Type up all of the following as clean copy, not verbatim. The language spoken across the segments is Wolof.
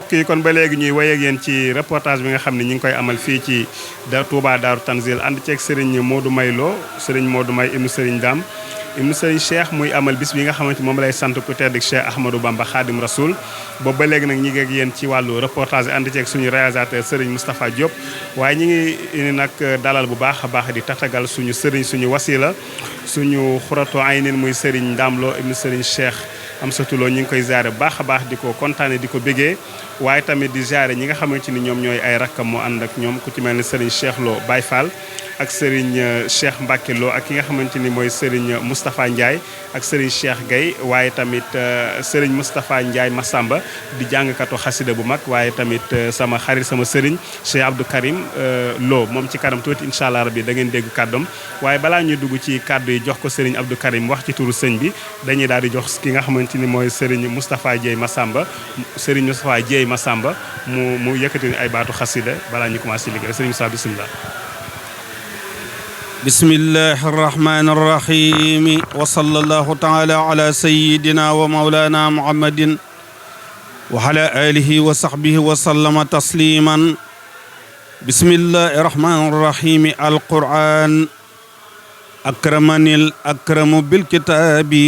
kii kon ba léegi ñuy wéy ak yéen ci reportage bi nga xam ne ñu ngi koy amal fii ci Touba Daaru Tanzil ànd ceeg Serigne Modou May Lo Serigne Modou May ibnu Serigne Dame ibnu Serigne Cheikh muy amal bis bi nga xamante moom lay sant ku tedd Cheikh Ahmadou Bamba Khadim Rasoul boobu ba léegi nag ñi ngi ak yéen ci wàllu reportage ànd ceeg suñu réalisateur Serigne Moustapha Diop waaye ñi ngi nag dalal bu baax a baax di tatagal suñu Serigne suñu wasila suñu xuratu aynin muy Serigne Dame Lo ibnu Serigne Cheikh Amsatou Lo ñu ngi koy ziare bu baax a baax di ko kontaane di ko bégee waaye tamit di ziare ñi nga xamante ni ñoom ñooy ay rakkam moo ànd ak ñoom ku ci mel ne Serigne Cheikh Lo Baye Fall ak Serigne Cheikh Mbacke Lo ak ki nga xamante ni mooy Serigne Moustapha Ndiaye ak Serigne Cheikh Gueye waaye tamit Serigne Moustapha Ndiaye Massamba di jàngkatu xasida bu mag waaye tamit sama xarit sama Serigne Cheikh Abdou Karim Lo moom ci kanam tuuti incha allah rabbi da ngeen dégg kàddoom waaye balaa ñuy dugg ci kàddu yi jox ko Serigne Abdou Karim wax ci turu sëñ bi dañuy daal di jox ki nga xamante ni mooy Serigne Moustapha Dieye Massamba Serigne Moustapha Dieye Massamba mu yëkkati ay baatu xasida balaa ñu commencé liggéey Serigne Moustapha bismillah bismillahi arrahmani arrahim wa sallallahu taala ala sayidina wa maulana muhammadin wa ala alihi wa sahbihi wa sallama tasliman bismillahi arrahmani arrahim alquran akramani akramu bilkitabi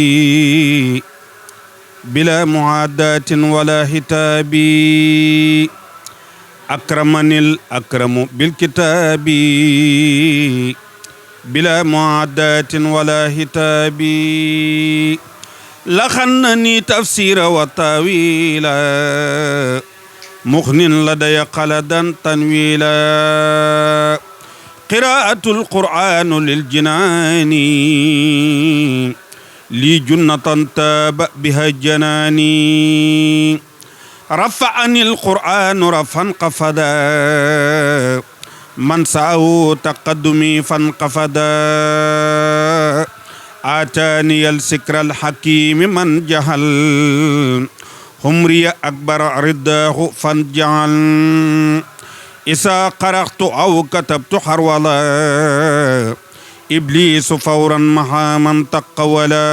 bila muadatin wala hitabi akramani akramu bilkitabi bila muadatin wala hitabi laxannani tafsira wa tawila muxnin ladaya qaladan tanwila qiraatul qur'anu lil jinaani li junnatan taaba biha janaani rafa'ani al qur'anu rafan qafada man saawu taqaddumi fanqafada aataani al sikra al hakimi man jahal humriya akbar riddaahu fan jahal isa qara'tu aw katabtu harwala iblisu fawran maha man taqawala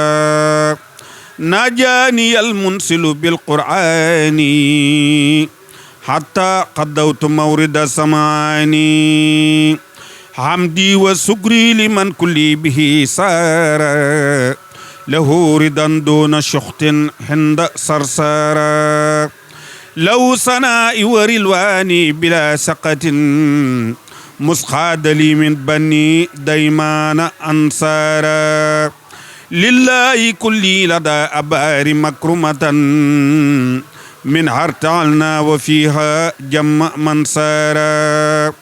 najaani al munsilu bil qur'ani hatta qaddawtu mawrida samaani hamdi wa sukri liman kulli bihi saara lahu ridan duna shukhtin hinda sarsara law sanaa'i wa rilwaani bila saqatin musqaada li min bani daymaana ansaara lillahi kulli lada abaari makrumatan min hartalna wa fiha jamma man saara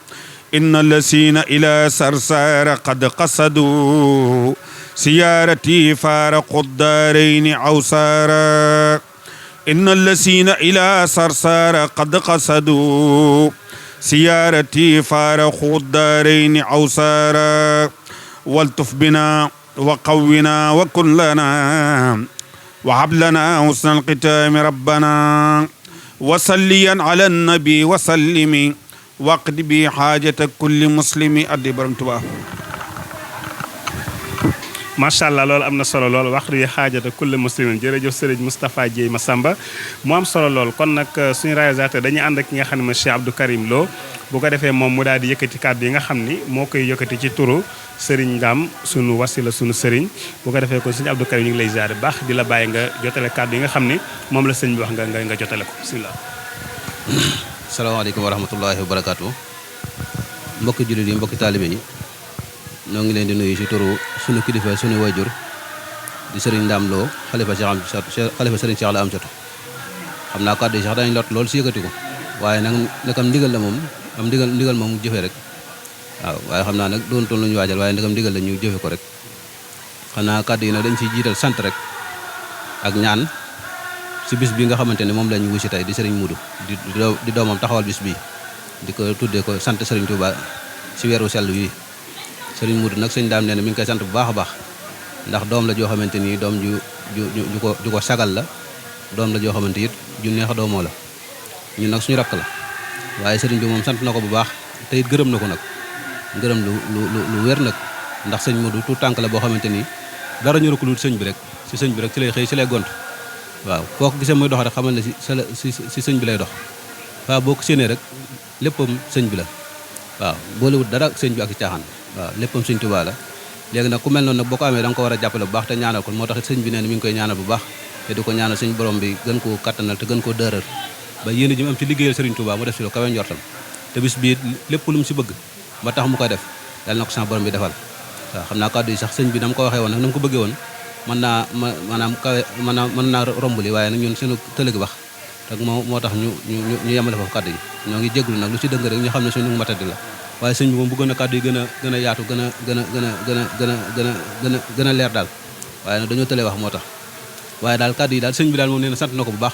inna lasina ila sarsara qad qasadu siyarati faraqu daarayni awsara inna lasina ila sarsara qad qasadu siyarati faraqu daarayni awsara waltuf bina wa qawwina wa kun lana وهب لنا حسن الختام ربنا وصليا على النبي وسلم واقض بي حاجة كل مسلم أدي برم تبا macha allah loolu am na solo lool wax di xaajata kulli muslimin jërëjëf Serigne Moustapha Dieye Massamba mu am solo lool kon nag suñu réalisateur dañuy ànd ak ki nga xam ne mooy Cheikh Abdou Karim Lo bu ko defee moom mu daal di yëkkati kàddu yi nga xam ni moo koy yëkkati ci turu Serigne Dame sunu wasila sunu Serigne bu ko defee kon Serigne Abdou Karim ñu ngi lay ziare baax di la bàyyi nga jotale kàddu yi nga xam ni moom la sëñ bi wax nga jotale ko bismillah. salaamaaleykum wa rahmatullahi wa barakaatu. mbokki jullit yi mbokki taalibe yi ñoo ngi leen di nuyu ci turu sunu kilifa sunu wayjur di Serigne Dame Lo xalifa Serigne Cheikh la Amsatou xam naa kàddu yi sax dañu lot lool si yëkkati ko waaye nag ndekam ndigal la moom am ndigal moom mu jëfee rek waaw waaye xam naa nag doon toon lu ñu waajal waaye ndekam ndigal la ñu jëfe ko rek xam naa kàddu yi nag dañ ciy jiital sant rek ak ñaan si bis bi nga xamante ne moom la ñu wusi tey di sëriñ Mudu di doomam taxawal bis bi di ko tuddee ko sant sëriñ Touba si weeru sell wi sëriñ Mudu nag sëñ daam nee na mi ngi koy sant bu baax a baax ndax doom la joo xamante ni doom ju ko sagal la doom la joo xamante it ju neex a doomoo la ñun nag suñu rakk la waaye sëriñ bi moom sant na ko bu baax te it gërëm na ko nag gërëm lu wér nag ndax sëñ Mudu tout tànk la boo xamante ni dara ñu rek lu sëñ bi rek si sëñ bi rek ci lay xëy ci lay gont waaw foo ko gisee muy dox rek xamal ne si sëñ bi lay dox waaw boo ko séenee rek léppam sëñ bi la waaw boolewut dara sëñ bi ak ci caaxaan waaw léppam sëñ Tuubaa la léegi nag ku mel noonu nag boo ko amee da nga ko war a jàppale bu baax te ñaanal ko moo tax sëñ bi nee na mi ngi koy ñaanal bu baax te di ko ñaanal sëñ borom bi gën koo kattanal te gën koo dëral ba yéen ji mu am ci liggéeyal sëriñ Tuubaa mu def si lu kawe njortam te bis bii lépp lu mu si bëgg ba tax mu koy def yàlla na ko sama borom bi defal waaw xam naa kàddu yi sax sëñ bi dama ko waxee woon nag na mu ko bëggee woon mën naa romb li waaye nag ñun suñu tëlëg wax te moo tax ñu yemale foofu kàddu yi ñoo ngi jégalu nag lu ci dëng rek ñu xam ne suñu matadi la waaye sëñ bi moom bëggoon na kàddu yi gën a yaatu gën a leer daal waaye nag dañoo tëlee wax moo tax waaye daal kàddu yi daal sëñ bi daal moom nee na sant na ko bu baax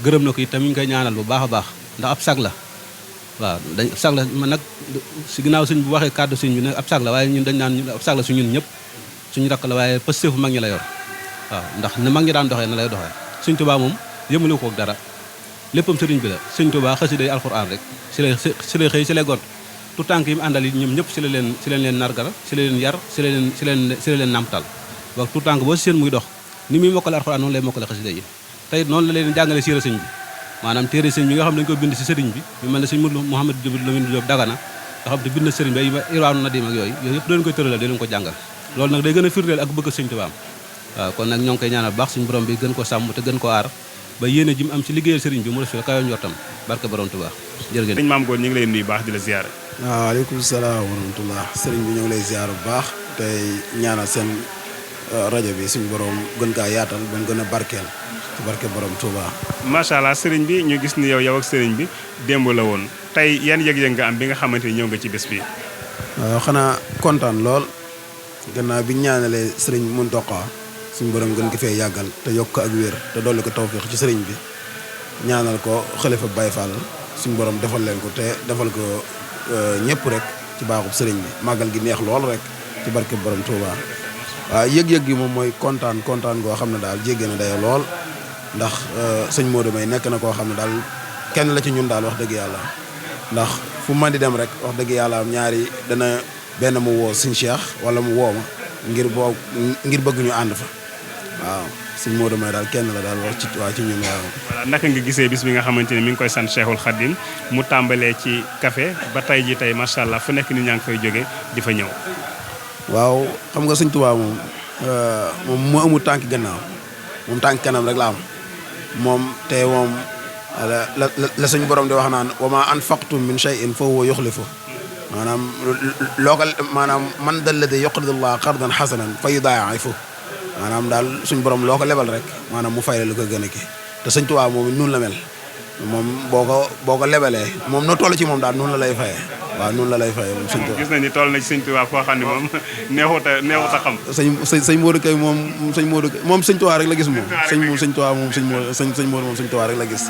gërëm na ko it tamit ñu koy ñaanal bu baax a baax ndax ab sag la waaw dañ ab sag la man nag si ginnaaw sëñ bu waxee kàddu sëñ bi nag ab sag la waaye ñun dañ naan ab sag la su ñun ñëpp suñu rakk la waaye pësteefu mag ñi la yor waaw ndax ne mag ñi daan doxee na lay doxee sëñ Tuubaa moom yëmale ko ak dara léppam sëriñ bi la sëñ Tuubaa xasida yi alxuraan rek si lay xëy si lay gont tout tànk yi mu àndal yi ñoom ñëpp si la leen nargal si la leen yar si la leen nàmptal wax tout tànk boo si seen muy dox ni muy mokkale alxuraan noonu lay mokkale xasida yi tey noonu la leen jàngale siira sëñ bi maanaam téere sëñ bi nga xam ne dañu ko bind si sëriñ bi ñu mel ne sëñ Mouhamadou Diop Lamine Diop Dagana nga xam ne bind na sëriñ bi ay Irwaanu Nadim ak yooyu yëpp dañ koy tëralal da leen ko jàngal loolu nag day gën a firndeel ak bëgg sëñ Tuubaa waaw kon nag ñoo ngi koy ñaanal baax suñu borom bi gën ko sàmm te gën ko aar ba yéene ji mu am ci liggéeyal sëriñ bi mu def fi kayo njortam barke borom Tuubaa jërëjëf sëñ Maam Góor ñu ngi lay nuyu baax di la ziyaare waaw waaleykum salaam wa rahmatullah sëriñ bi ñu ngi lay ziyaar bu baax tey ñaanal seen rajo bi suñu borom gën kaa yaatal ba gën a barkeel ci barke borom Tuubaa macha allah sëriñ bi ñu gis ni yow ak sëriñ bi démb la woon tey yan yëg-yëg nga am bi nga xamante ni ñëw nga ci bés bi waaw xanaa kontaan lool gannaaw bi ñaanalee sëriñ Muntaxa suñu borom gën ko fee yàggal te yokk ko ak wér te dolli ko tawfiix ci sëriñ bi ñaanal ko xalifa Baye Fall suñu borom defal leen ko te defal ko ñëpp rek ci baaxub sëriñ bi màggal gi neex lool rek ci barke borom Touba waaw yëg-yëg gi moom mooy kontaan goo xam ne daal jéggi na dayo lool ndax sëñ Modou May nekk na koo xam ne daal kenn la ci ñun daal wax dëgg yàlla ndax fu man di dem rek wax dëgg yàlla ñaari dana benn mu woo sëñ Cheikh wala mu woo ma ngir bëgg ñu ànd fa waaw sëñ Modou May daal kenn la daal wax ci ñun waaw. voilà naka nga gisee bis bi nga xamante ni mi ngi koy sant Cheikhul Khadim mu tàmbalee ci café ba tey ji tey macha allah fu nekk nit ñaa ngi fay jóge di fa ñëw. waaw xam nga sëñ Tuubaa moom moo amul tànk gannaaw moom tànk kanam rek la am moom te moom la suñ borom di wax naan wa ma anfaqtum min shay'in fa huwa yukhlifu maanaam man dal ladhi yuqridu llaha qardan hasanan fa yudaa'ifu maanaam daal suñ borom loo ko lebal rek maanaam mu fay la lu ko gën a kii te sëñ Tuubaa moom noonu la mel moom boo ko lebalee moom noo toll ci moom daal noonu la lay fayee waaw noonu la lay fayee moom sëñ Tuubaa gis nañ ni toll na ci sëñ Tuubaa foo xam ne moom neexut a xam. sëñ Modou kay moom sëñ Tuubaa rek la gis moom. sëñ Tuubaa moom sëñ Modou moom sëñ Tuubaa rek la gis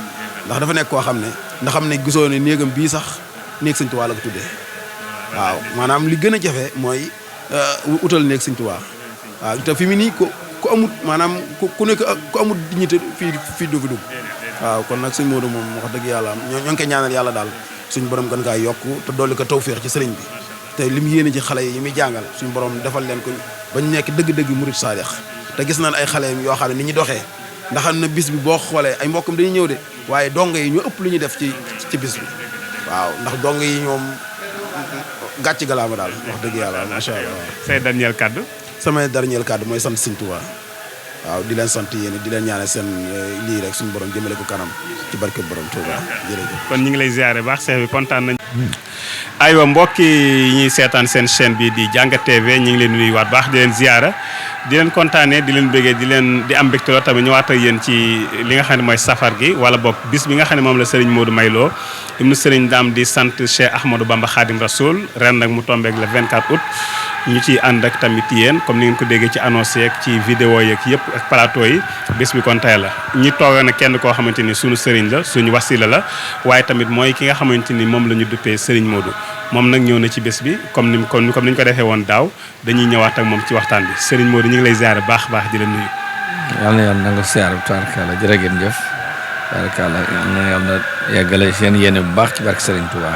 ndax dafa nekk koo xam ne ndax xam ne gisoo ne néegam bii sax néeg sëñ Tuubaa la ko tuddee waaw maanaam li gën a jafe mooy utal néeg sëñ Tuubaa waaw te fi mu nii ku amut maanaam ku nekk ku amut dignité fii du fi dugg waaw kon nag sëñ Modou moom wax dëgg yàlla ñoo ngi koy ñaanal yàlla daal suñu borom gën kaa yokk te dolli ko tawféex ci sëriñ bi te li mu yéene ci xale yi muy jàngal suñu borom defal leen ko bañ nekk dëgg-dëgg murid saadix te gis nañ ay xale yoo xam ne ni ñu doxee ndax xam na bis bi boo xoolee ay mbokkam dañuy ñëw de waaye dongo yi ñu ëpp lu ñuy def ci bis bi waaw ndax dongo yi ñoom gàcc galaama daal wax dëgg yàlla macha allah. say dernier kàddu. samay dernier kàddu mooy sant sëñ Tuubaa waaw di leen sant yéen di leen ñaanal seen lii rek suñu borom jëmale ko kanam ci barke borom Touba jërëjëf. kon ñu ngi lay ziare baax seex bi kontaan nañ aywa mbokk yi ñuy seetaan seen chaîne bi di Jàngat TV ñu ngi leen di nuyuwaat baax di leen ziara di leen kontaanee di leen bëggee di am mbégte lool tamit ñëwaat ak yéen ci li nga xam ne mooy safar gi wala boog bis bi nga xam ne moom la Serigne Modou Maylo ibnu Serigne Dame di sant Cheikh Ahmadou Bamba Khadim Rasoul ren nag mu tombeeg le 24 août ñu ciy ànd ak tamit yéen comme ni ngeen ko déggee ci annonce yeeg ci vidéo yeeg yëpp ak plateau yi bis bi kon tey la ñi toogee nag kenn koo xamante ni suñu Serigne la suñu wasila la waaye tamit mooy ki nga xamante ni moom la ñu duppee Serigne Modou moom nag ñëw na ci bés bi comme ni ñu ko defee woon daaw dañuy ñëwaat ak moom ci waxtaan bi Serigne Modou ñu ngi lay ziare baax baax di la nuyu. yal na yàlla nangu ziar bu tabarkalla jërë ngeen jëf tabarkalla yal na yàlla yeggale seen yéene bu baax ci barke Serigne Touba.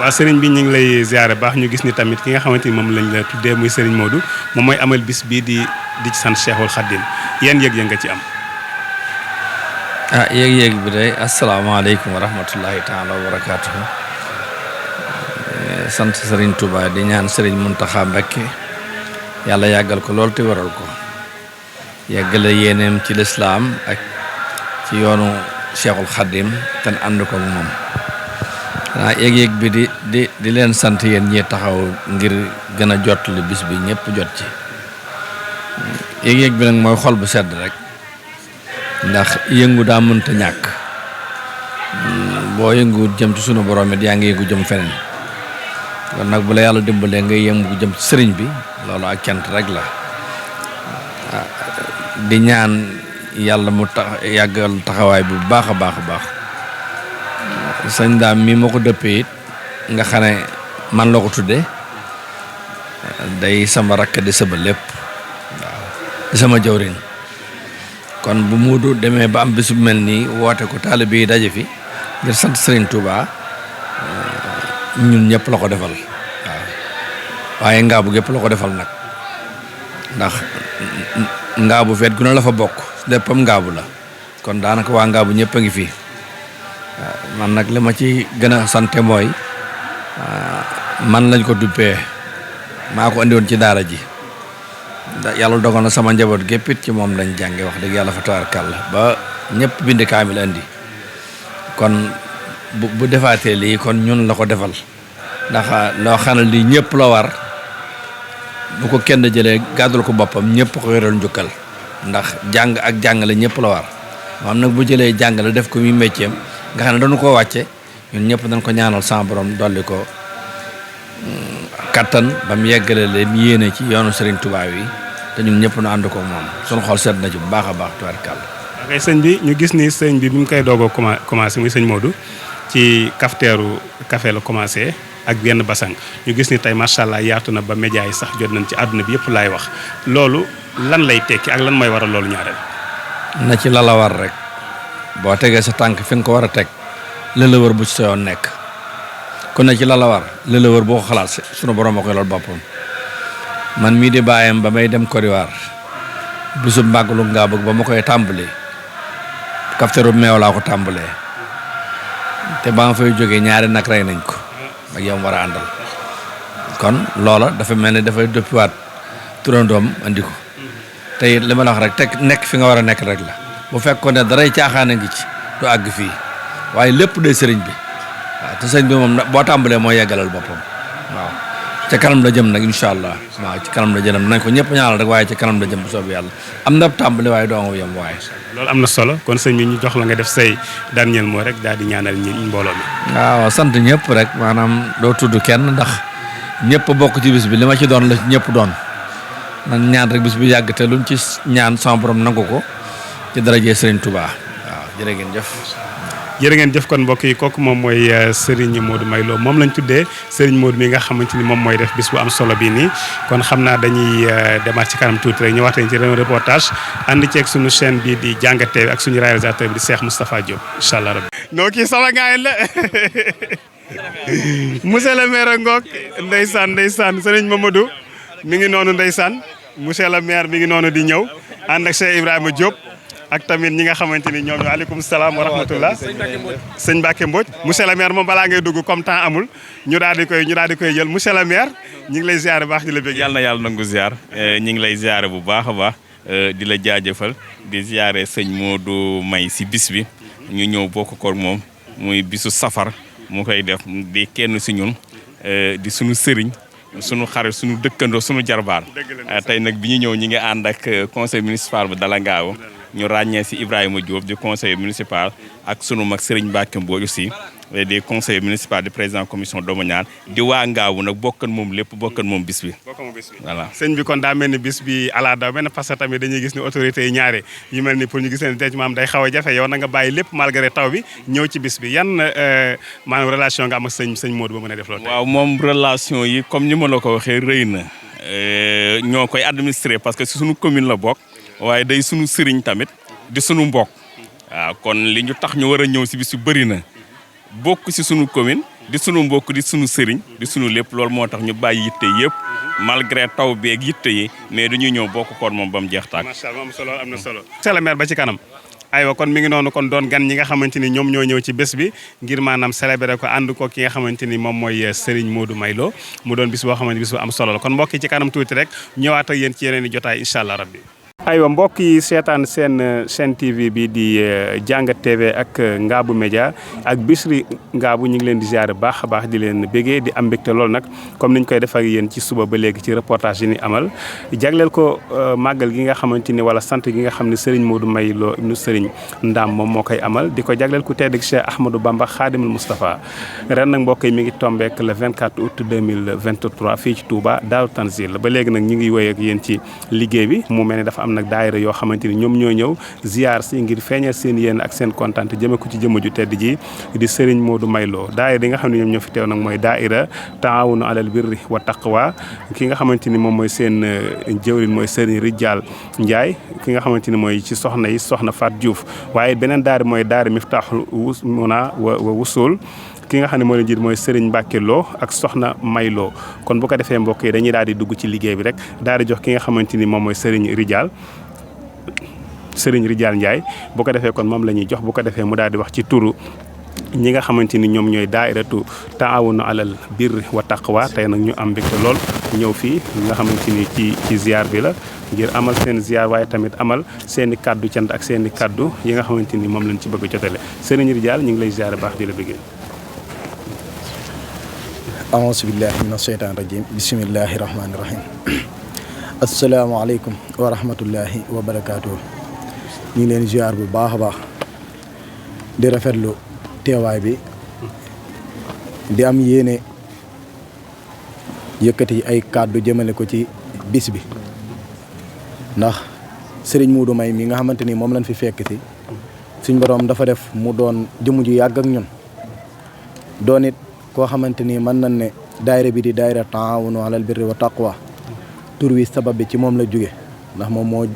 waaw Serigne bi ñu ngi lay ziare baax ñu gis ni tamit ki nga xamante ni moom lañ la tuddee muy Serigne Modou moom mooy amal bis bii di ci sant Cheikhul Khadim yéen yëg-yëg nga ci am. yéeg-yéeg bi day asalaamaaleykum wa rahmatullahi taala wa barakaatuhu sant Serigne Touba di ñaan Serigne Mountakha Mbacké yàlla yàggal ko lool te waral ko yàggale yéeneem ci lislaam ak ci yoonu Cheikhul Khadim te ànd ko moom yéeg-yéeg bi di leen sant yéen ñi taxaw ngir gën a jotali bis bi ñëpp jot ci yéeg-yéeg bi nag mooy xol bu sedd rek ndax yëngu daa mënta ñàkk boo yëngu jëm ci sunu borom it yaa ngi yëngu jëm feneen kon nag bu la yàlla dimbalee ngay yëngu jëm ci sëriñ bi loolu ak cant rek la di ñaan yàlla mu yàggal taxawaay bu baax a baax a baax sëñ Daam mi ma ko dëppee it nga xam ne man la ko tudde day sama rakk di sama lépp waaw di sama jawrin kon bu Moodu demee ba am bis bu mel nii woote ko taalibe yi daje fi ngir sant Serigne Touba ñun ñëpp la ko defal waaw waaye ngaabu gépp la ko defal nag ndax ngaabu feet gu ne la fa bokk léppam ngaabu la kon daanaka waa ngaabu ñëpp a ngi fii man nag li ma ci gën a sante mooy man lañ ko duppee maa ko andi woon ci daara ji yàlla dogal na sama njaboot gépp it ci moom lañ jànge wax dëgg yàlla fa tabaarkalla ba ñëpp bind kaamil andi kon bu defaatee lii kon ñun la ko defal ndax loo xam ne lii ñëpp la war bu ko kenn jëlee gàddul ko boppam ñëpp ko yoral njukkal ndax jàng ak jàngale ñëpp la war moom nag bu jëlee jàngale def ko muy métier nga xam ne dañu koo wàcce ñun ñëpp dañ ko ñaanal sama borom dolli ko kattan ba mu yeggale leen yéene ci yoonu Serigne Touba yi te ñun ñëpp nu ànd ko moom suñu xol sedd na ci bu baax a baax tubaarkàlla. ok sëñ bi ñu gis ni sëñ bi mu koy doog a commencé muy sëñ Modou ci cafetière café la commencé ak benn basang ñu gis ni tey macha allah yaatu na ba média yi sax jot nañ ci àdduna bi yëpp laay wax loolu lan lay tekki ak lan mooy waral loolu ñaareel. na ci la la war rek boo tegee sa tànk fi nga ko war a teg la la wër bu ci sa yoon nekk kon na ci la la war la la wër boo ko xalaat sunu borom a koy loolu boppam man mii di bàyyam ba may dem Côte d'Ivoire bisu màggalu ngaa bëgg ba ma koy tàmbalee kafteeru meew laa ko tàmbalee te ba nga fay jógee ñaari nag rey nañ ko ak yow war a àndal kon loola dafa mel ni dafay doppiwaat turandoom andi ko te it li ma la wax rek teg nekk fi nga war a nekk rek la bu fekkoon ne daray caaxaan a ngi ci du àgg fii waaye lépp day sëriñ bi waaw te sëriñ bi moom boo tàmbalee mooy yeggalal boppam waaw ca kanam la jëm nag incha allah waaw ci kanam la jëm nañ ko ñëpp ñaanal rek waaye ca kanam la jëm bu soobee yàlla am na tàmbali waaye doo nga yem waaye. loolu am na solo kon sëñ bi ñu jox la nga def say dernier mot rek daal di ñaanal ñi mbooloo mi. waaw sant ñëpp rek maanaam doo tudd kenn ndax ñëpp bokk ci bis bi li ma ci doon la ñëpp doon nan ñaan rek bis bi yàgg te luñ ci ñaan sama borom nangu ko ci darajee Serigne Touba waaw jërë ngeen jëf. jërë ngeen jëf kon mbokk yi kooku moom mooy Serigne Modou Maylo moom lañ tuddee Serigne Modou mi nga xamante ni moom mooy def bis bu am solo bii nii kon xam naa dañuy demaat ci kanam tuuti rek ñëwaat nañ ci reportage ànd ceeg suñu chaîne bi di Jàngat TV ak suñu réalisateur bi di Cheikh Moustapha Diop incha allah rabbi. noo kii sama gaay la monsieur le maire ngoog ndeysaan Serigne Mamadou mi ngi noonu ndeysaan monsieur le maire mi ngi noonu di ñëw ànd ak Cheikh Ibrahima Diop. ak tamit ñi nga xamante ni ñoom waaleykum salaam wa rahmatullah sëñ Mbacke Mbodj monsieur le maire moom balaa ngay dugg comme temps amul ñu daal di koy jël monsieur le maire ñu ngi lay ziare bu baax di la bëgg. yàlla na yàlla nangu ziar ñu ngi lay ziare bu baax a baax di la jaajëfal di ziare sëñ Modou May si bis bi ñu ñëw bokk ko moom muy bisu safar mu koy def di kenn si ñun di sunu sëriñ sunu xarit sunu dëkkandoo sunu jarbaar tey nag bi ñu ñëw ñi ngi ànd ak conseil municipal bu Dalangaaw ñu ràññee si Ibrahima Diop di conseiller municipal ak sunu mag Serigne Mbacke Mbodj aussi des conseillers municipal di président commission domaniale di waa Ngaabu nag bokkan moom lépp bokkan moom bis bi voilà sëñ bi kon daa mel ni bis bi ala daw benn parce que tamit dañuy gis ni autorités yi ñaare yu mel ni pour ñu gis leen denc maam day xaw a jafe yow na nga bàyyi lépp malgré taw bi ñëw ci bis bi yan maanaam relation nga am ak sëñ Modou ba mën a def loolu waaw moom relation yi comme ni ma la ko waxee rëy na ñoo koy administrer parce que si suñu commune la bokk waaye day sunu sëriñ tamit di sunu mbokk waaw kon li ñu tax ñu war a ñëw si bis yu bëri na bokk si sunu commune di sunu mbokk di sunu sëriñ di sunu lépp loolu moo tax ñu bàyyi yitte yëpp malgré taw beeg yitte yi mais dañuy ñëw bokk koon moom ba mu jeex tàkk. macha allah am solo am na solo. monsieur le maire ba ci kanam aywa kon mi ngi noonu kon doon gan ñi nga xamante ni ñoom ñoo ñëw ci bés bi ngir maanaam célébrer ko ànd ko ki nga xamante ni moom mooy Serigne Modou Maylo mu doon bis boo xamante bis bu am solo la kon mbokk yi ci kanam tuuti rek ñëwaat ak yéen ci yeneen i jotaay incha allah rabbi. aywa mbokk yi seetaan seen chaîne TV bi di Jàngat TV ak Ngabou Média ak Bichri Ngabou ñu ngi leen di ziare baax a baax di leen bégee di am mbégte lool nag comme niñ koy def ak yéen ci suba ba léegi ci reportage yi ni amal jagleel ko màggal gi nga xamante ni wala sant gi nga xam ne Serigne Modou Maylo ibnu Serigne Ndam moom moo koy amal di ko jagleel ku tedd Cheikh Ahmadou Bamba Khadimul Moustapha ren nag mbokk yi mi ngi tombeek le 24 août 2023 fii ci Touba Daaru Tanzil ba léegi nag ñu ngi woy ak yéen ci liggéey bi mu mel ni dafa am nag daayira yoo xamante ni ñoom ñoo ñëw ziar si ngir feeñal seen yéen ak seen kontaan te jëme ko ci jëmm ju tedd ji di Serigne Modou Maylo daayira yi nga xam ne ñoom ñoo fi teew nag mooy daayira taawunu alal birri wa taqwa ki nga xamante ni moom mooy seen jëwrin mooy Serigne Rijal Ndiaye ki nga xamante ni mooy ci soxna yi soxna Fat Diouf waaye beneen daayira mooy daayira Miftaaxul Muna wa Wusul ki nga xam ne moo leen jiit mooy Serigne Mbacke Lo ak Soxna Maylo kon bu ko defee mbokk yi dañuy daal di dugg ci liggéey bi rek daal di jox ki nga xamante ni moom mooy Serigne Rijal Ndiaye bu ko defee kon moom la ñuy jox bu ko defee mu daal di wax ci turu ñi nga xamante ni ñoom ñooy daairatu taawunu alal birri wa taqwa tey nag ñu am mbégte lool ñëw fii nga xamante ni ci ziar bi la ngir amal seen ziar waaye tamit amal seen i kaddu cant ak seen i kaddu yi nga xamante ni moom lañ ci bëgg a jotale Serigne Rijal ñu ngi lay ziar baax di la bëggee. aouzu billahi mina sheytaan rajim bismillahi rahmaani rahim asalaamaaleykum wa rahmatullahi wa barakaatu. ñu ngi leen ziar bu baax a baax di rafetlu teewaay bi di am yéene yëkkati ay kàddu jëmale ko ci bis bi ndax Serigne Modou May mi nga xamante ni moom lañ fi fekk si suñ borom dafa def mu doon jëmm ju yàgg ak ñun doon it koo xamante ni mën nañ ne daayira bi di daayira taawunu alal birri wa taqwa tur wi sabab bi ci moom la jóge ndax moom moo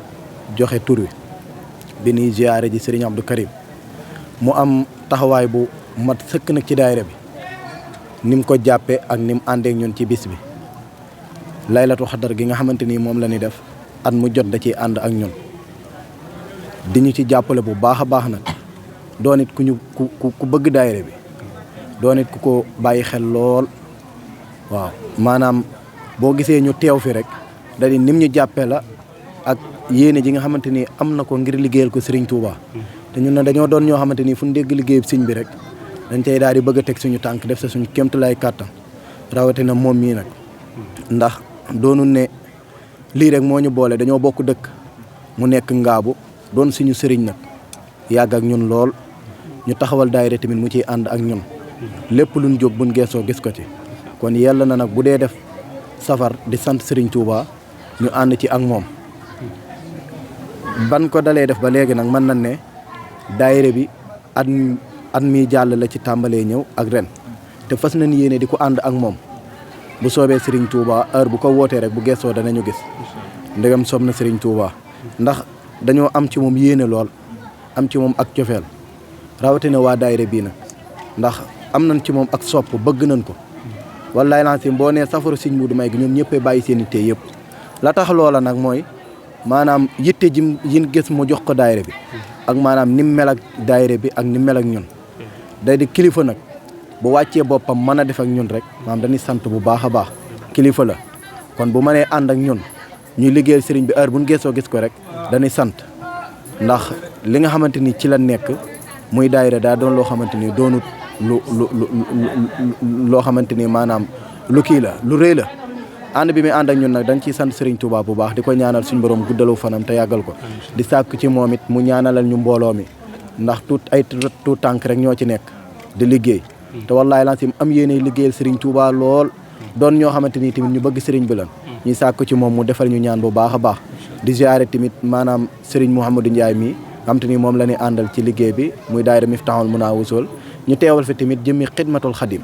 joxe tur wi bi ñuy ziyaare ji Serigne Abdou Karim mu am taxawaay bu mat sëkk nag ci daayira bi ni mu ko jàppee ak ni mu àndeek ñun ci bis bi laylatu xadar gi nga xamante ni moom la ñuy def at mu jot da ciy ànd ak ñun di ñu ci jàppale bu baax a baax nag doon it ku bëgg daayira bi doon it ku ko bàyyi xel lool waaw maanaam boo gisee ñu teew fi rek da di nim ñu jàppee la ak yéene ji nga xamante ni am na ko ngir liggéeyal ko Serigne Touba te ñun ne dañoo doon ñoo xamante ni fu ñu dégg liggéeyub Serigne bi rek dañ cay daal di bëgg a teg suñu tànk def sa suñu kéemtalaay kàttan rawatina moom mii nag ndax doonul ne lii rek moo ñu boole dañoo bokk dëkk mu nekk Ngaabu doon suñu sëriñ nag yàgg ak ñun lool ñu taxawal daayira tamit mu ciy ànd ak ñun lépp luñ jóg buñ geesoo gis ko ci kon yàlla na nag bu dee def safar di sant Serigne Touba ñu ànd ci ak moom ban ko dalee def ba léegi nag mën nañ ne daayira bi at mi jàll la ci tàmbalee ñëw ak ren te fas nañ yéene di ko ànd ak moom bu soobee Serigne Touba heure bu ko wootee rek bu geesoo danañu gis ndegam soob na Serigne Touba ndax dañoo am ci moom yéene lool am ci moom ak cofeel rawatina waa daayira bii nag ndax am nañ ci moom ak sopp bëgg nañ ko wallaay lancim boo nee safaru Serigne Modou May gi ñoom ñëppay bàyyi seen yitte yëpp la tax loola nag mooy maanaam yitte ji yin gis mu jox ko daayira bi ak maanaam ni mu mel ak daayira bi ak ni mu mel ak ñun day di kilifa nag bu wàccee boppam mën a def ak ñun rek maanaam dañuy sant bu baax a baax kilifa la kon bu mënee ànd ak ñun ñuy liggéeyal sëriñ bi heure bu ñu geesoo gis ko rek dañuy sant ndax li nga xamante ni ci la nekk muy daayira daa doon loo xamante ni doonut loo xamante ni maanaam lu kii la lu rëy la ànd bi muy ànd ak ñun nag dañ ciy sant Serigne Touba bu baax di ko ñaanal suñu borom guddalu fanam te yàggal ko di sàkk ci moom it mu ñaanalal ñu mbooloo mi ndax ay tuut tànk rek ñoo ci nekk di liggéey te wallaahi lancim am yéene liggéeyal Serigne Touba lool doon ñoo xamante ni tamit ñu bëgg Serigne bi lan ñuy sàkk ci moom mu defal ñu ñaan bu baax a baax di ziare tamit maanaam Serigne Mouhamadou Ndiaye mii xam te ni moom la ñuy àndal ci liggéey bi muy daayira Miftahul Muna Wusul ñu teewal fi tamit jëmmi xidmatul xadim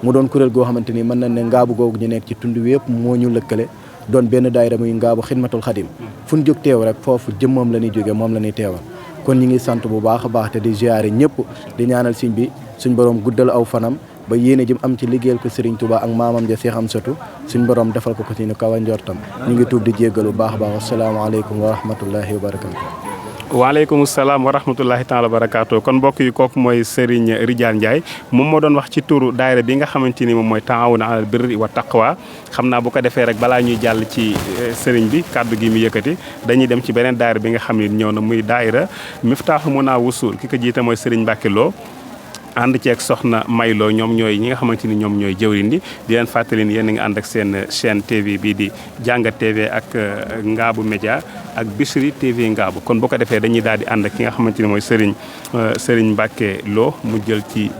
mu doon kuréel goo xamante ni mën nañ ne ngaabu googu ñu nekk ci tund wi yëpp moo ñu lëkkale doon benn daayira muy ngaabu xidmatul xadim fu ñu jóg teew rek foofu jëmmam la ñuy jóge moom la ñuy teewal kon ñu ngi sant bu baax a baax te di ziare ñëpp di ñaanal sëñ bi suñ borom guddal aw fanam ba yéene jëm am ci liggéeyal ko Serigne Touba ak maamam ja Cheikh Amsatou suñ borom defal ko ci ñu kaw a njortam ñu ngi tuub di jéggalu bu baax a baax asalaamaaleykum wa rahmatullahi wa barakatu waaleykum salaam wa rahmatullahi taala wa barakaatu kon mbokk yi kooku mooy Serigne Ridial Ndiaye moom moo doon wax ci turu daayira bi nga xamante ni moom mooy taawuna alal birri wa taqwa xam naa bu ko defee rek balaa ñuy jàll ci Serigne bi kàddu gi mu yëkkati dañuy dem ci beneen daayira bi nga xam ne ñëw na muy daayira Miftahul Muna Wusul ki ko jiite mooy Serigne Mbacke Lo ànd ceeg soxna Maylo ñoom ñooy ñi nga xamante ni ñoom ñooy jëwriñ di leen fàttali ni yéen a ngi ànd ak seen chaîne TV bii di Jàngat TV ak Ngaabu Média ak Bichri TV Ngaabu kon boo ko defee dañuy daal di ànd ak ki nga xamante ni mooy Serigne Mbacke Lo mu jël ci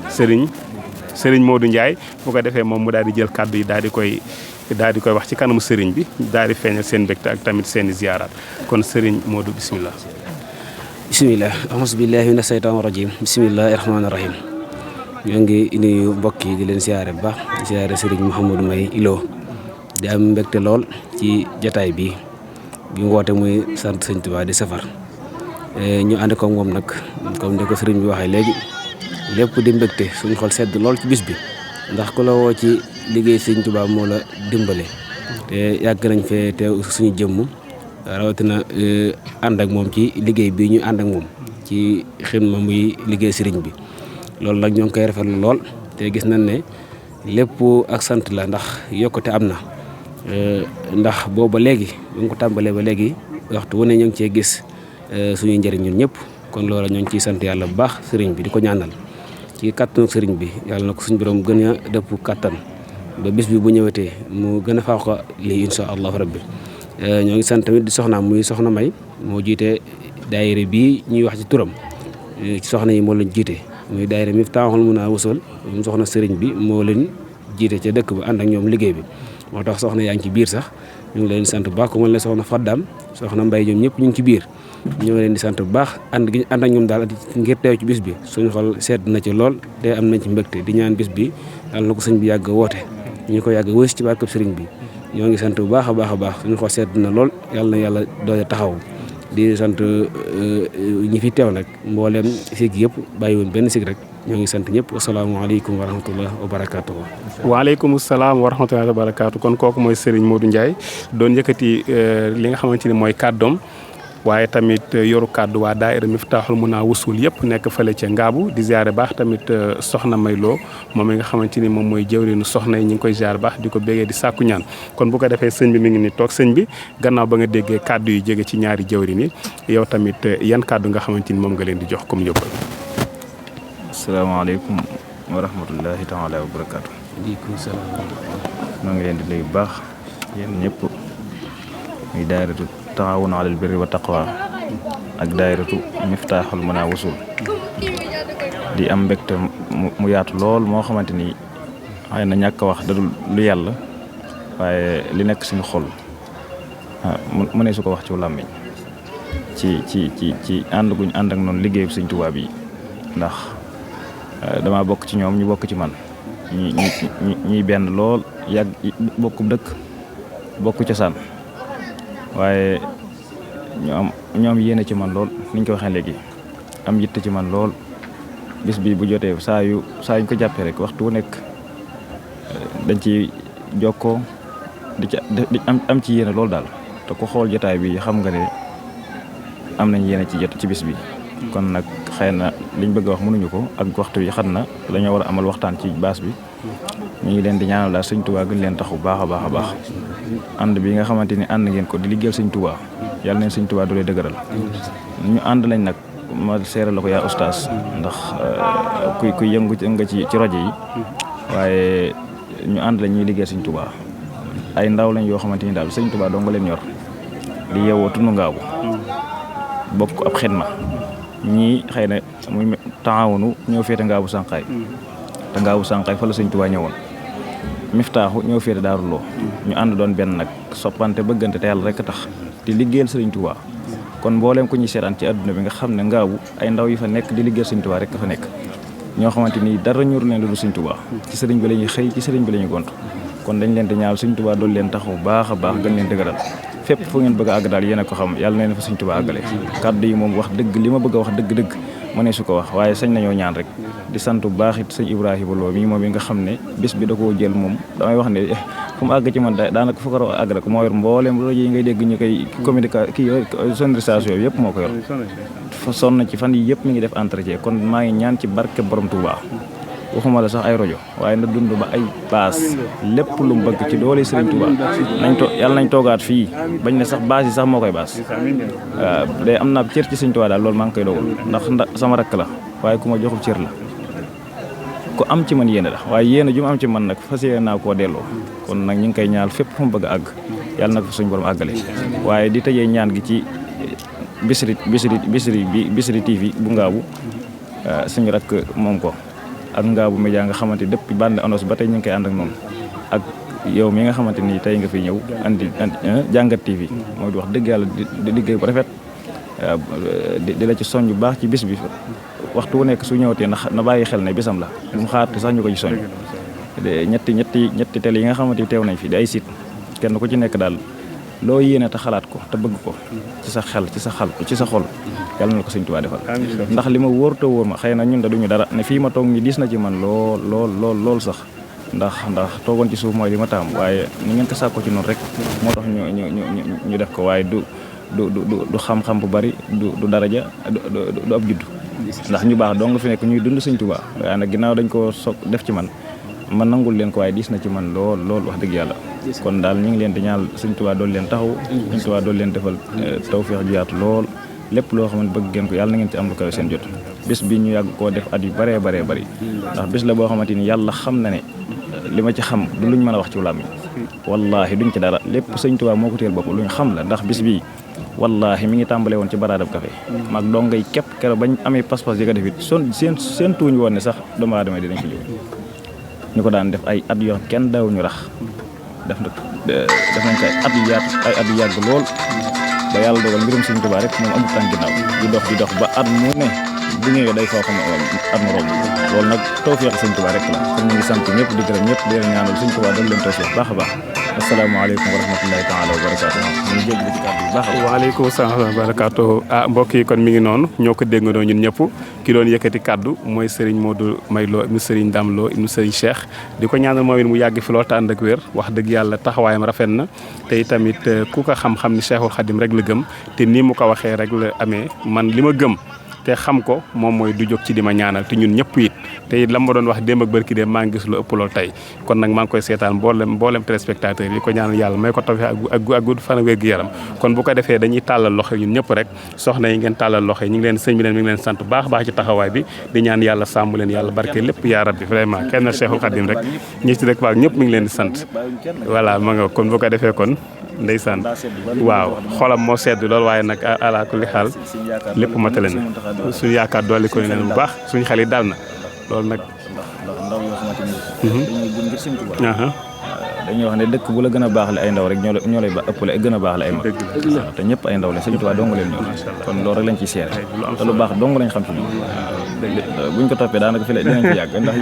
Serigne Modou Ndiaye boo ko defee moom mu daal di jël kàddu yi daal di koy wax ci kanamu Serigne bi daal di feeñal seen mbégte ak tamit seen i ziyaaraat kon Serigne Modou bismillah. bisimilah ahasubillahi mina seytaan rajim bisimillahi rahmaani rahim ñoo ngi nuyu mbokk yi di leen siyaare bu baax di siyaare Serigne Mouhamadou May Ilo di am mbégte lool ci jataay bi woote muy sant Sëñ Tuubaa di safar ñu ànd ko moom nag comme ni ko Serigne bi waxee léegi lépp di mbégte suñu xol sedd lool ci bis bi ndax ku la woo ci liggéey Sëñ Tuubaa moo la dimbale te yàgg nañ fee teew suñu jëmm rawatina ànd ak moom ci liggéey bi ñu ànd ak moom ci xidma muy liggéey sëriñ bi loolu nag ñoo ngi koy rafetlu lool te gis nañ ne lépp ak sant la ndax yokkute am na ndax booba léegi bu ñu ko tàmbalee ba léegi waxtu wu ne ñu ngi cee gis suñuy njëriñ ñun ñëpp kon loolu ñoo ngi ciy sant yàlla bu baax sëriñ bi di ko ñaanal ci kattanu sëriñ bi yàlla na ko suñu borom gën a dëpp kattan ba bis bi bu ñëwetee mu gën a faaw ko lii insha allahu rabbi ñoo ngi sant tamit di soxnaam muy soxna May moo jiite daayira bii ñuy wax ci turam ci soxna yi moo leen jiite muy daayira Miftahul Muna Wusul mu soxna sëriñ bi moo leen jiite ca dëkk ba ànd ak ñoom liggéey bi moo tax soxna yaa ngi ci biir sax ñu ngi leen sant bu baax ku mel ne soxna Faddam soxna Mbay ñoom ñëpp ñu ngi ci biir ñoo leen di sant bu baax ànd ak ñoom daal ngir teew ci bis bi suñu xol sedd na ci lool te am nañ ci mbégte di ñaan bis bi yàlla na ko sëñ bi yàgg woote ñu ko yàgg wës ci barkeb sëriñ bi ñoo ngi sant bu baax a baax suñu xol sedd na lool yàlla na yàlla doole taxaw di sant ñi fi teew nag mbooleem sig yëpp bàyyiwoon benn sig rek ñoo ngi sant ñëpp asalaamaaleykum wa rahmatullah wa barakaatu. waaleykum salaam wa rahmatullah wa barakaatu kon kooku mooy Serigne Modou Ndiaye doon yëkkati li nga xamante ni mooy kàddoom waaye tamit yoru kàddu waa daayira Miftahul Muna Wusul yëpp nekk fële ca Ngaabu di ziare baax tamit soxna Maylo moom mi nga xamante ni moom mooy jëwriñu soxna yi ñu ngi koy ziare baax di ko bégee di sàkku ñaan kon bu ko defee sëñ bi mi ngi ni toog sëñ bi gannaaw ba nga déggee kàddu yi jóge ci ñaari jëwriñ yi yow tamit yan kàddu nga xamante ni moom nga leen di jox comme yóbbal. asalaamaaleykum wa rahmatullahi taala wa barakaatu. waaleykum salaam. maa ngi leen di nuyu bu baax yéen ñëpp muy daayiratu taawun alal birri wa taqwa ak daayiratu Miftahul Muna Wusul di am mbégte mu yaatu lool moo xamante ni xëy na ñàkk a wax dadul lu yàlla waaye li nekk suñu xol mu ne su ko wax ci làmmiñ ci ànd guñ ànd ak noonu liggéeyu Sëñ Tuubaa bi ndax dama bokk ci ñoom ñu bokk ci man ñuy benn lool yàgg bokku dëkk bokk cosaan waaye ñu am yéene ci man lool ni ñu ko waxee léegi am yitte ci man lool bis bi bu jotee saa yu ko jàppee rek waxtu wu nekk dañ ci jokkoo di am ci yéene lool daal te ku xool jotaay bi xam nga ne am nañ yéene ci jot ci bis bi kon nag xëy na liñ bëgg a wax mënuñu ko ak waxtu yi xam na dañoo war a amal waxtaan ci baas bi ñu ngi leen di ñaanal daal Sëñ Tuubaa gën leen taxu baax a baax ànd bi nga xamante ni ànd ngeen ko di liggéeyal Sëñ Tuubaa yàlla neen sëñ Tuubaa doole dëgëral ñu ànd lañ nag ma seeral la ko yaa ustaas ndax kuy yëngu nga ci rajo yi waaye ñu ànd lañ ñuy liggéey sëñ Tuubaa ay ndaw lañ yoo xamante ni daal sëñ Tuubaa doo nga leen ñor di yeewoo tunu ngaabu bokk ab xidma ñii xëy na muy taawunu ñoo féete ngaabu sànqaay te ngaabu sànqaay fa la sëñ Tuubaa ñëwoon miftaaxu ñoo féete Daaru Lo ñu ànd doon benn nag soppante bëggante te yàlla rek tax di liggéeyal sëriñ Tuubaa kon mbooleem ko ñuy seetaan ci àdduna bi nga xam ne ngaabu ay ndaw yi fa nekk di liggéeyal sëriñ Tuubaa rek fa nekk ñoo xamante ni dara ñor leen lu dul sëriñ Tuubaa ci sëriñ bi la ñuy xëy ci sëriñ bi la ñuy gont kon dañ leen di ñaal sëriñ Tuubaa dool leen taxaw baax a baax gën leen dëgëral fépp fu ngeen bëgg a àgg daal yéen a ko xam yàlla na leen fa sëriñ Tuubaa àggale kàddu yi moom wax dëgg li ma bëgg a wax dëgg-dëgg mënee su ko wax waaye sañ nañoo ñaan rek di sant bu baax it sëñ Ibrahima Lo mii moom yi nga xam ne bis bi da koo jël moom damay wax ne fu mu àgg ci man daanaka fu ko àgg rek moo yor mbooleem rajo yi ngay dégg ñu koy sonorisation yooyu yëpp moo ko yor fa sonn ci fan yi yëpp mi ngi def entretien kon maa ngi ñaan ci barke borom Touba waxuma la sax ay rajo waaye na dund ba ay baas lépp lu mu bëgg ci doole Serigne Touba yàlla nañ toogaat fii bañ ne sax baas yi sax moo koy baas waaw day am naa cër ci Serigne Touba daal loolu maa ngi koy dogal ndax sama rakk la waaye ku ma joxul cër la ku am ci man yéene la waaye yéene ju mu am ci man nag fas yéene naa koo delloo kon nag ñu ngi koy ñaal fépp fu mu bëgg a àgg yàlla na ko suñu borom àggale waaye di tëjee ñaan gi ci Bichri TV bu ngaabu suñu rakk moom ko ak ngaabu média nga xamante depuis bande annonce ba tey ñu ngi koy ànd ak noonu ak yow mi nga xamante ni tey nga fi ñëw andi jàngat TV mooy di wax dëgg yàlla di liggéey bu rafet di la ci soñ bu baax ci bis bi waxtu wu nekk su ñëwatee na bàyyi xel ne bisam la bu mu xaar te sax ñu ko ci soñ ñetti télé yi nga xamante ni teew nañ fi di ay site kenn ku ci nekk daal loo yéene te xalaat ko te bëgg ko ci sa xel ci sa xol yàlla na ko sëñ Tuubaa defal ndax li ma wóor te wóor ma xëy na ñun da duñu dara ne fii ma toog ni diis na ci man lool sax ndax toogoon ci suuf mooy li ma taam waaye ni ngeen ko sàkko ci noonu rek moo tax ñu def ko waaye du xam-xam bu bari du daraja du ab juddu ndax ñu baax doo nga fi nekk ñuy dund sëñ Tuubaa waaye nag ginnaaw dañ ko soog def ci man nangul leen ko waaye diis na ci man lool wax dëgg yàlla kon daal ñu ngi leen di ñaal sëñ Tuubaa dool leen taxaw sëñ Tuubaa dool leen defal tawfeex ju yaatu lool lépp loo xamante bëgg ngeen ko yàlla na ngeen ci am lu kawe seen jot bis bi ñu yàgg koo def at yu bëree bëri ndax bis la boo xamante ni yàlla xam na ne li ma ci xam du luñ mën a wax ci làmmiñ wallaahi duñ ci dara lépp sëñ Tuubaa moo ko téel bopp luñ xam la ndax bis bii wallaahi mi ngi tàmbale woon ci baraadab café maag dong ngay képp keroog bañ amee pas-pas yi ko def it seen tuuñ woon ne sax doomu aadama dinañ ko jóg ñu ko daan def ay at yoo kenn daawuñu rax def nañ ko ay at yu yàgg lool ba yàlla dogal mbirum Sëñ Tuubaa rek moom amul tànk ginnaaw di dox ba at mu ne bu ñëwee day foo xam at mu romb loolu nag tawfeex Sëñ Tuubaa rek la kon ñu ngi sant ñëpp di gërëm ñëpp di leen ñaanal Sëñ Tuubaa doon leen tawfeex baax a baax asalaamaaleykum wa rahmatullahi taala wa barakaatu ñu jéggi ci kàddu bu baax waaleykum salaam wa barakaatu mbokk yi kon mi ngi noonu ñoo ko déggandoo ñun ñëpp ki doon yëkkati kàddu mooy Serigne Modou May Lo ibnu Serigne Dame Lo ibnu Serigne Cheikh di ko ñaanal moom it mu yàgg fi lool te ànd ak wér wax dëgg yàlla taxawaayam rafet na te tamit ku ko xam-xam ni Cheikhul Khadim rek la gëm te nii mu ko waxee rek la amee man li ma gëm te xam ko moom mooy du jóg ci di ma ñaanal te ñun ñëpp it te it la ma doon wax démb ak bërki dem maa ngi gis lu ëpp lool tey kon nag maa ngi koy seetaan mboolem téléspectateur yi ko ñaanal yàlla may ko tawfeex ak gudd fan ak wér-gu yaram kon bu ko defee dañuy tàllal loxo ñun ñëpp rek soxna yi ngeen tàllal loxo yi ñu ngi leen sëñ bi leen mi ngi leen sant baax ci taxawaay bi di ñaan yàlla sàmm leen yàlla barke lépp yaa rabbi vraiment kenn Cheikhul Khadim rek ñi ci rek baax ñëpp mi ngi leen di sant voilà ma nga kon bu ko defee kon ndeysaan waaw xolam moo sedd lool waaye nag ala kulli xaal lépp matale na suñu yaakaar dolli ko leen bu baax suñu xel yi dal na loolu nag ndax ndaw yoo xamante ni dañuy gën ngir Sëñ Tuubaa dañuy wax ne dëkk bu la gën a baax la ay ndaw rek ñoo lay ëppale gën a baax la ay mag te ñëpp ay ndaw la Sëñ Tuubaa dong leen ñoom kon loolu rek lañ ciy seere te lu baax dong lañ xam ci ñoom buñ ko toppee daanaka fi la dinañ fi yàgg ndax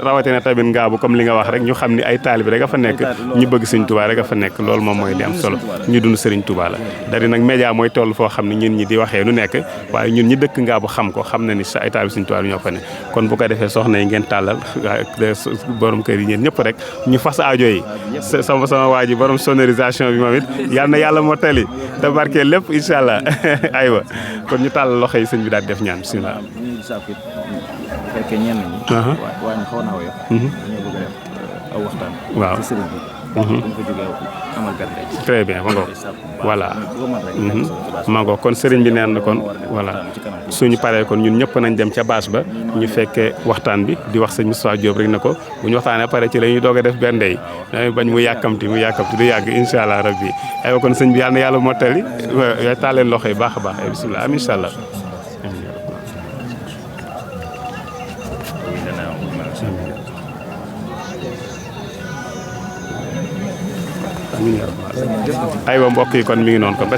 rawatina tamit ngaabu comme li nga wax rek ñu xam ni ay taalib rek a fa nekk ñu bëgg Sëñ Tuubaa rek a fa nekk loolu moom mooy li am solo ñu dund Sëriñ Tuubaa la dari nag média mooy toll foo xam ne ñun ñi di waxee nu nekk waaye ñun ñi dëkk ngaabu xam ko xam na ni ay taalib Sëñ Tuubaa ñoo fa ne kon bu ko defee soxna yi ngeen tàllal borom kër yi ñeen ñëpp rek ñu fas aajo yi sama waa ji borom sonorisation bi moom it yal na yàlla moo tali te barkee lépp incha allah aywa kon ñu tàllal loxo yi sëñ bi daal def ñaan bismillah bu fekkee ñenn ñi waa ñu xaw naa woyof dañoo bëgg a def aw waxtaan waaw ci sëriñ bi très bien ma ngoog voilà ma ngoog kon sëriñ bi neen na kon voilà suñu paree kon ñun ñëpp nañ dem ca bâche ba ñu fekkee waxtaan bi di wax sëñ Moustapha Diop rek na ko bu ñu waxtaanee pare ci la ñuy doog a def benn ndey bañ mu yàkkamti du yàgg incha allah rabbi aywa kon sëñ bi yàlla na yàlla mottali yooyu taal leen loxo yi baax a baax ay bisimilah am incha allah aywa mbokk yi kon mi ngi noonu kon